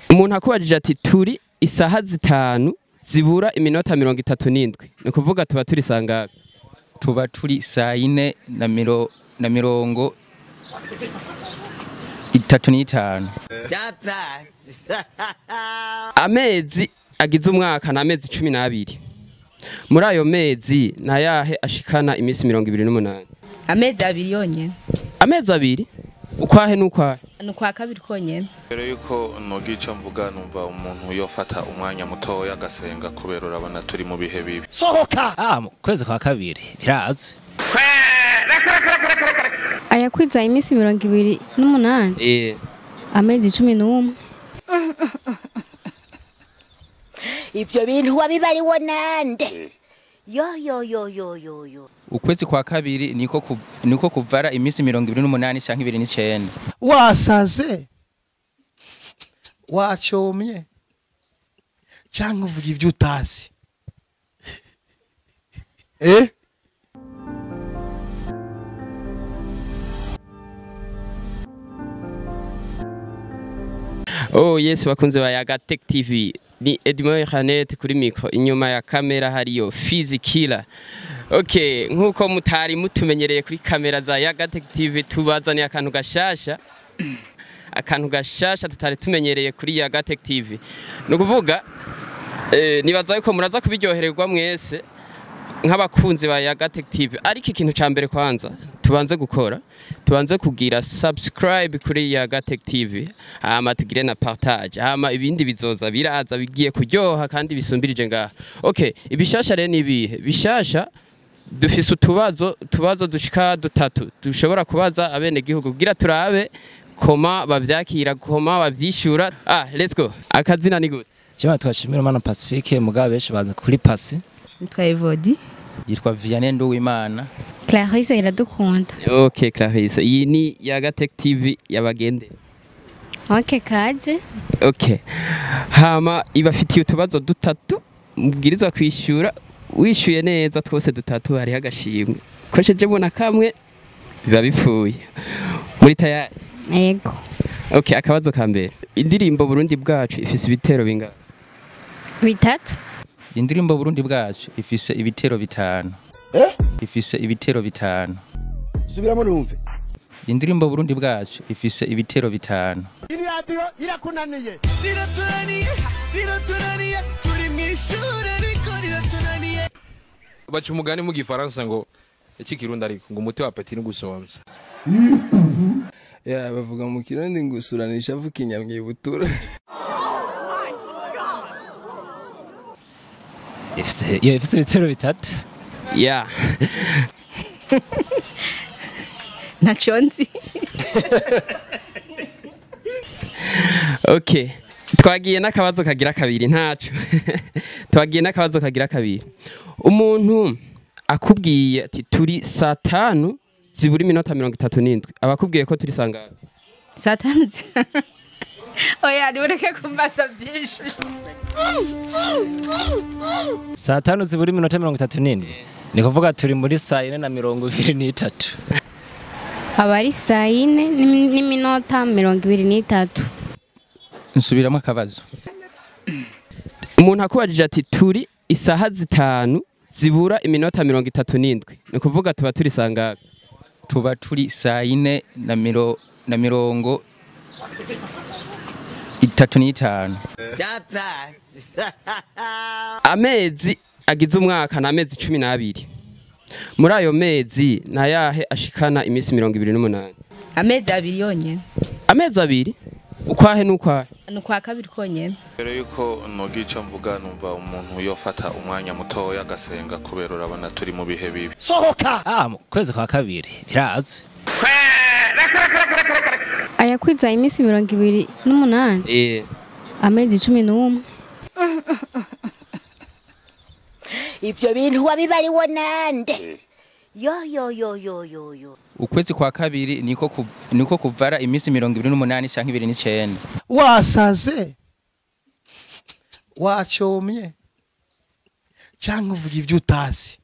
Umuntu akubajije ati turi isaha 5 zibura iminota 37, ni kuvuga tuba turi sangapi? Tuba turi saa 4 na mirongo 35. Amezi agize umwaka na amezi 12. Muri ayo mezi nayahe ashikana iminsi 28? Amezi abiri yonyene. Amezi abiri? Ukwahe n'ukwahe? Nukwa kabiri konyene. Rero yuko nogico mvuga numva umuntu yofata umwanya mutoya agasenga kubera urabona turi mu bihe bibi. Sohoka! Ah, kwezi kwa kabiri birazwi. Aya kwiza iminsi 28. Eh. Amezi 11. Ivyo bintu wabibariwo nande? Yo yo yo yo yo yo. Ukwezi kwa kabiri niko kuvara iminsi 28 canke 29. Wasaze wacomye canke uvuga ivyo utazi. Eh? Oh yes, bakunze ba Yaga Tech TV. Ni Edmond Hanette kuri micro, inyuma ya kamera hariyo Fizi Killer. Okay, nkuko mutari mutumenyereye kuri kamera za Yaga Tech TV tubazaniye akantu gashasha. Akantu gashasha tutari tumenyereye kuri Yaga Tech TV. Nukuvuga nibaza yuko muraza kubiryohererwa mwese nk'abakunzi ba Yaga Tech TV. Ariko ikintu ca mbere kwanza tubanze gukora, tubanze kugira subscribe kuri Yaga Tech TV, hama tugire na partage, hama ibindi bizoza biraza bigiye kuryoha kandi bisumbirije ngaha. Okay, ibishasha rero ni ibihe? Bishasha dufise utubazo dushika dutatu dushobora kubaza abene gihugu kugira turabe koma bavyakira, koma bavyishura. Ah, let's go. Akazina ni gute? Jema twashimira Mana Pacifique mugabe benshi baza kuri Pasi. Nitwa Evodi. Yitwa Vianney Nduwimana. Clarisse iradukunda. Okay Clarisse, iyi ni Yaga Tech TV yabagendera. Okay kaze. Okay. Hama ibafitiye utubazo dutatu mubwirizwa kwishura, wishuye neza twose dutatu hari agashimwe. Kosheje mubona kamwe biba bipfuye. Muri tayari? Yego. Okay, akabazo ka mbere. Indirimbo Burundi bwacu ifise ibitero bingana? Bitatu. Indirimbo Burundi bwacu ifise ibitero 5. Eh? Ifise ibitero 5. Subiramo numve. Indirimbo Burundi bwacu ifise ibitero 5. Iradiyo irakunaniye. Riratunaniye, riratunaniye, turi mwishure riko riratunaniye. Baca umugani mu gifaransa ngo iki kirundi ariko ngo umuti wa apeti n'ugusonza. Ya bavuga mu kirundi ngo usuranisha avuka inyamwibutura. Ifise ibitero 3. Yeah. Nacho nzi. Okay. Twagiye n'akabazo kagira kabiri ntaco. Twagiye n'akabazo kagira kabiri. Umuntu akubwiye ati turi saa 5 zibura iminota 37, abakubwiye ko turi sangapi? Saa 5. Oya, nureke kumbaza byinshi. Saa 5 zibura iminota 37. Ni kuvuga turi muri saa 4 na 23. Abari saa 4 n'iminota 23. Nsubiramo akabazo. Umuntu akubajije ati turi isaha 5 zibura iminota 37, ni kuvuga tuba turi sangapi? Tuba turi saa 4 na mirongo 35. Amezi agize umwaka na amezi 12. Muri ayo mezi nayahe ashikana iminsi 28? Amezi abiri yonyene. Amezi abiri? Ukwahe n'ukwahe? Nukwa kabiri konyene. Rero yuko nogico mvuga numva umuntu yofata umwanya mutoya agasenga kubera urabona turi mu bihe bibi. Sohoka! Ah, kwezi kwa kabiri birazwi. Aya kwiza iminsi 28. Eh. Amezi 11. Ivyo bintu wabibariwo nande? Yo yo yo yo yo yo. Ukwezi kwa kabiri niko kuvara iminsi 28 canke 29. Wasaze wacomye canke uvuga ivyo utazi.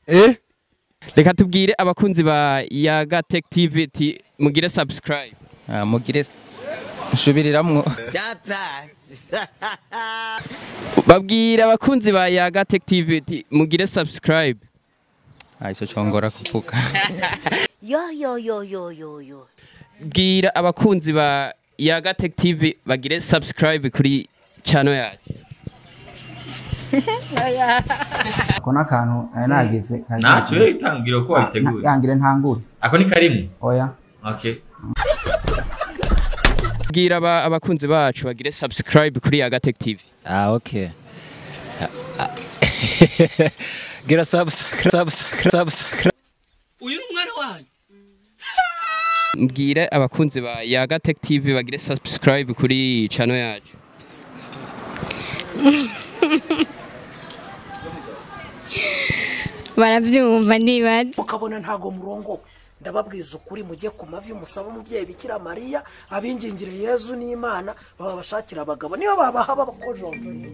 Eh? Reka tubwire abakunzi ba Yaga Tech TV mugire subscribe. Mugire Nshubiriramwo. Babwira abakunzi ba Yaga Tech TV ati, mugire subscribe. Ah, ico congora kuvuga. Yo yo yo yo yo yo. Bwira abakunzi ba Yaga Tech TV bagire subscribe kuri channel yacu. Ako ni akantu nari nagize. Ntacyo rero itangiriro ko wabiteguye. Yangire ntangure. Ako ni karimwe. Oya. Okay. Bwira abakunzi bacu bagire subscribe kuri Yaga Tech TV. Ah, okay. Gira subscribe, subscribe, subscribe. Uyu ni umwana wanyu. Mbwira abakunzi ba Yaga Tech TV bagire subscribe kuri channel yacu. Barabyumva ndibaza. Mukabona ntago murongo, ndababwiza ukuri, mujye ku mavi musaba umubyeyi Bikira Mariya abingingire Yezu n'Imana babashakira abagabo, niyo babaha babakojonjoye.